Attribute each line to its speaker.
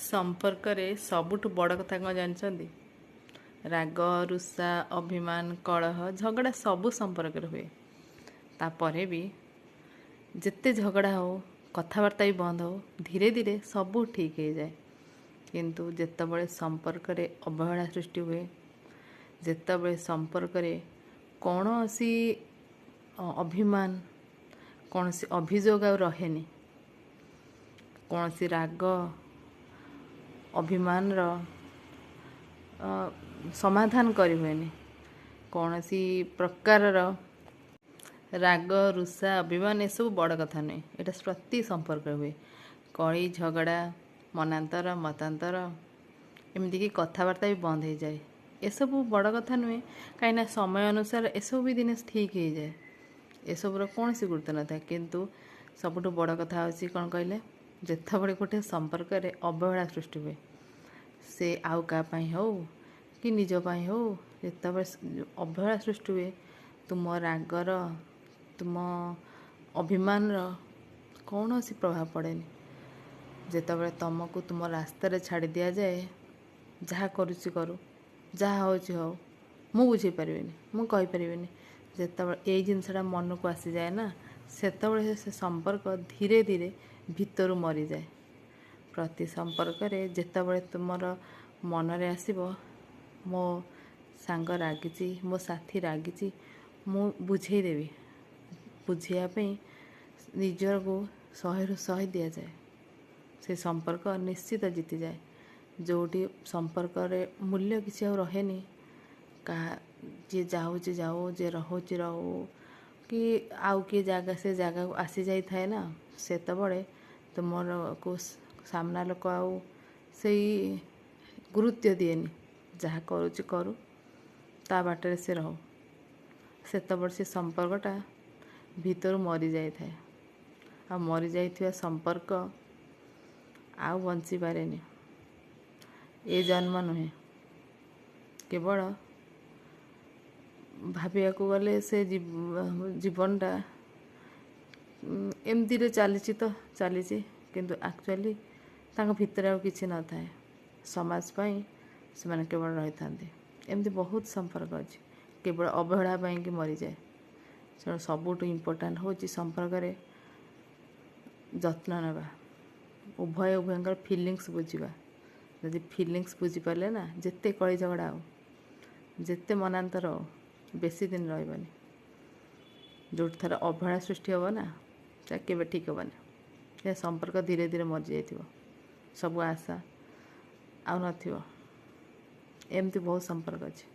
Speaker 1: ସମ୍ପର୍କରେ ସବୁଠୁ ବଡ଼ କଥା କ'ଣ ଜାଣିଛନ୍ତି? ରାଗ, ରୁଷା, ଅଭିମାନ, କଳହ, ଝଗଡ଼ା ସବୁ ସମ୍ପର୍କରେ ହୁଏ। ତାପରେ ବି ଯେତେ ଝଗଡ଼ା ହେଉ, କଥାବାର୍ତ୍ତା ବି ବନ୍ଦ ହେଉ, ଧୀରେ ଧୀରେ ସବୁ ଠିକ୍ ହେଇଯାଏ। କିନ୍ତୁ ଯେତେବେଳେ ସମ୍ପର୍କରେ ଅବହେଳା ସୃଷ୍ଟି ହୁଏ, ଯେତେବେଳେ ସମ୍ପର୍କରେ କୌଣସି ଅଭିମାନ, କୌଣସି ଅଭିଯୋଗ ଆଉ ରହେନି, କୌଣସି ରାଗ ଅଭିମାନର ସମାଧାନ କରିହୁଏନି, କୌଣସି ପ୍ରକାରର ରାଗ, ରୁଷା, ଅଭିମାନ ଏସବୁ ବଡ଼ କଥା ନୁହେଁ। ଏଇଟା ପ୍ରତି ସମ୍ପର୍କରେ ହୁଏ। କଳି ଝଗଡ଼ା, ମନାନ୍ତର, ମତାନ୍ତର, ଏମିତିକି କଥାବାର୍ତ୍ତା ବି ବନ୍ଦ ହେଇଯାଏ। ଏସବୁ ବଡ଼ କଥା ନୁହେଁ, କାହିଁକିନା ସମୟ ଅନୁସାରେ ଏସବୁ ବି ଦିନେ ଠିକ୍ ହେଇଯାଏ। ଏସବୁର କୌଣସି ଗୁରୁତ୍ୱ ନଥାଏ। କିନ୍ତୁ ସବୁଠୁ ବଡ଼ କଥା ହେଉଛି କ'ଣ କହିଲେ? ଯେତେବେଳେ ଗୋଟେ ସମ୍ପର୍କରେ ଅବହେଳା ସୃଷ୍ଟି ହୁଏ, ସେ ଆଉ କାହା ପାଇଁ ହେଉ କି ନିଜ ପାଇଁ ହେଉ, ଯେତେବେଳେ ଅବହେଳା ସୃଷ୍ଟି ହୁଏ, ତୁମ ରାଗର, ତୁମ ଅଭିମାନର କୌଣସି ପ୍ରଭାବ ପଡ଼େନି। ଯେତେବେଳେ ତୁମକୁ ତୁମ ରାସ୍ତାରେ ଛାଡ଼ି ଦିଆଯାଏ, ଯାହା କରୁଛି କରୁ, ଯାହା ହେଉଛି ହେଉ, ମୁଁ ବୁଝେଇ ପାରିବିନି, ମୁଁ କହିପାରିବିନି, ଯେତେବେଳେ ଏଇ ଜିନିଷଟା ମନକୁ ଆସିଯାଏ ନା, ସେତେବେଳେ ସେ ସମ୍ପର୍କ ଧୀରେ ଧୀରେ ଭିତରୁ ମରିଯାଏ। ପ୍ରତି ସମ୍ପର୍କରେ ଯେତେବେଳେ ତୁମର ମନରେ ଆସିବ, ମୋ ସାଙ୍ଗ ରାଗିଛି, ମୋ ସାଥୀ ରାଗିଛି, ମୁଁ ବୁଝେଇଦେବି, ବୁଝେଇବା ପାଇଁ ନିଜକୁ 100ରୁ 100 ଦିଆଯାଏ, ସେ ସମ୍ପର୍କ ନିଶ୍ଚିତ ଜିତିଯାଏ। ଯେଉଁଠି ସମ୍ପର୍କରେ ମୂଲ୍ୟ କିଛି ଆଉ ରହେନି, କାହା ଯିଏ ଯାଉଛି ଯାଉ, ଯିଏ ରହୁଛି ରହୁ, କି ଆଉ କିଏ ଜାଗା ସେ ଜାଗାକୁ ଆସିଯାଇଥାଏ ନା, ସେତେବେଳେ ତୁମରକୁ ସାମ୍ନା ଲୋକ ଆଉ ସେଇ ଗୁରୁତ୍ୱ ଦିଏନି। ଯାହା କରୁଛି କରୁ, ତା ବାଟରେ ସେ ରହୁ। ସେତେବେଳେ ସେ ସମ୍ପର୍କଟା ଭିତରୁ ମରିଯାଇଥାଏ। ଆଉ ମରିଯାଇଥିବା ସମ୍ପର୍କ ଆଉ ବଞ୍ଚିପାରେନି। ଏ ଜନ୍ମ ନୁହେଁ, କେବଳ ଭାବିବାକୁ ଗଲେ ସେ ଜୀବନଟା ଏମିତିରେ ଚାଲିଛି ତ ଚାଲିଛି, କିନ୍ତୁ ଆକ୍ଚୁଆଲି ତାଙ୍କ ଭିତରେ ଆଉ କିଛି ନଥାଏ। ସମାଜ ପାଇଁ ସେମାନେ କେବଳ ରହିଥାନ୍ତି। ଏମିତି ବହୁତ ସମ୍ପର୍କ ଅଛି, କେବଳ ଅବହେଳା ପାଇଁକି ମରିଯାଏ। ତେଣୁ ସବୁଠୁ ଇମ୍ପୋର୍ଟାଣ୍ଟ ହେଉଛି ସମ୍ପର୍କରେ ଯତ୍ନ ନେବା, ଉଭୟ ଉଭୟଙ୍କର ଫିଲିଙ୍ଗସ୍ ବୁଝିବା। ଯଦି ଫିଲିଙ୍ଗସ୍ ବୁଝିପାରିଲେ ନା, ଯେତେ କଳି ଝଗଡ଼ା ହେଉ, ଯେତେ ମନାନ୍ତର ହେଉ, ବେଶୀ ଦିନ ରହିବନି। ଯେଉଁଠି ଥରେ ଅବହେଳା ସୃଷ୍ଟି ହେବ ନା, ସେଟା କେବେ ଠିକ୍ ହେବନି। ସେ ସମ୍ପର୍କ ଧୀରେ ଧୀରେ ମରିଯାଇଥିବ, ସବୁ ଆଶା ଆଉ ନଥିବ। ଏମିତି ବହୁତ ସମ୍ପର୍କ ଅଛି।